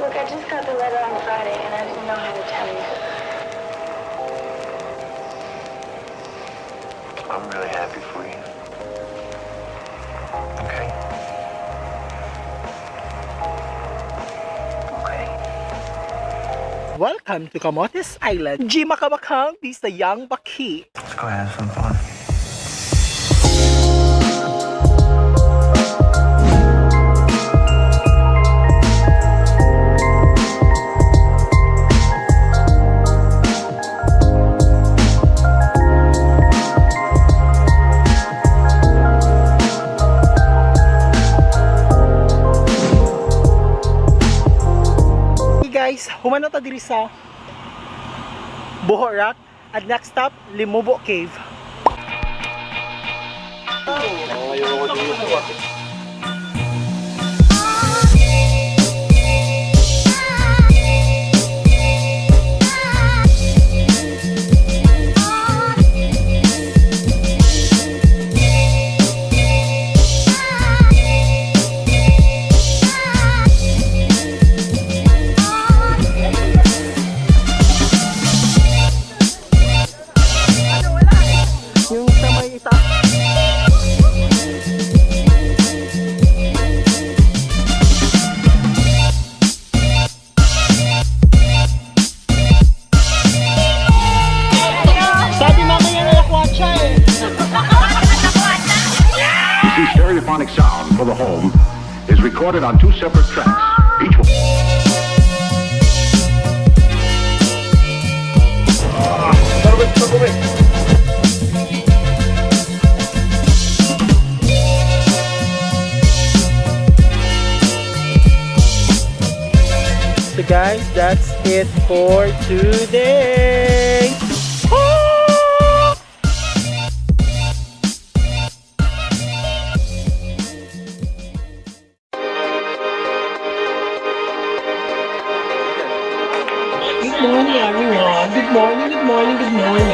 Look, I just got the letter on Friday and I didn't know how to tell you. I'm really happy for you. Okay? Okay. Welcome to Camotes Island. G Makabakang, this the young Baki. Let's go have some fun. Hey guys, human na ta diri sa Buho Rock at next stop, Limubo Cave. Yung sa may itaas. Sabi mamaya na lakwatsa eh. You see, stereophonic sound for the home is recorded on two separate tracks. Each one. So guys, that's it for today. Ah! Good morning, everyone. Good morning, good morning, good morning.